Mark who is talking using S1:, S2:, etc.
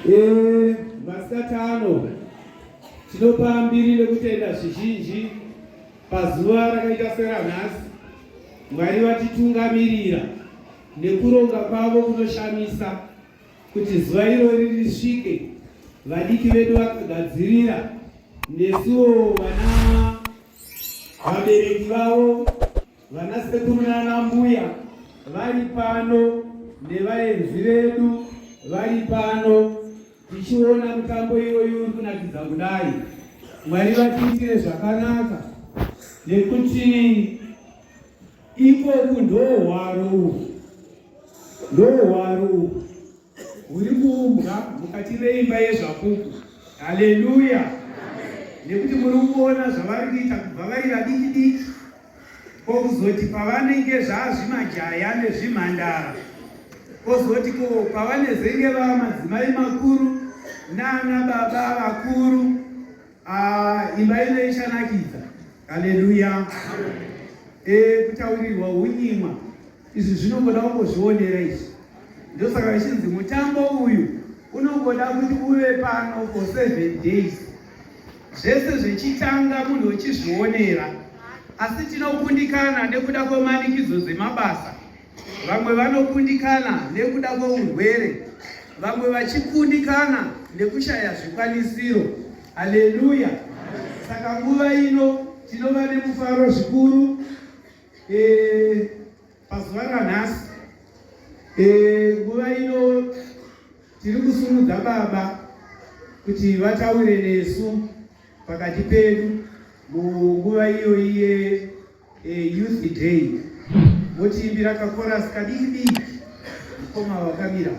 S1: Eh, masikati ano tinopa mbiri nekutenda zvizhinji pazuva rakaita seranhasi. Mwari vatitungamirira nekuronga kwavo kunoshamisa kuti zuva irori risvike. Vadiki vedu vakagadzirira, nesuwo vana vabereki vavo Vana sekuru nana mbuya vari pano nevaenzi vedu vari pano tichiona mutambo iyoyu uri kunakidza kudai. Mwari vatiitire zvakanaka nekuti ikoku ndohwaro uhu, ndohwaro uhu huri kuumbwa mukati meimba yeZvapupu. Haleluya! Nekuti muri kuona zvavari kuita kubva vari vadiki diki, ko kuzoti pavanenge zvazvimajaya nezvimhandara, kozoti ko pavanezenge vava madzimai makuru nana baba vakuru, ah, imba ino ichanakidza. Haleluya! E, kutaurirwa hunyimwa izvi zvinongoda kungozvionera izvi. Ndosaka vachinzi mutambo uyu unongoda kuti uve pano for 7 days, zvese zvechitanga munhu uchizvionera. Asi tinokundikana nekuda kwemanikidzo dzemabasa, vamwe vanokundikana nekuda kweurwere, vamwe vachikundikana nekushaya zvikwanisiro. Haleluya! Saka nguva ino tinova nemufaro zvikuru pazuva ranhasi. Nguva ino tiri kusimudza baba kuti vataure nesu pakati pedu munguva iyoyi yeYouth Day. Votiimbira kakorasi kadiki diki, mukoma wakamira.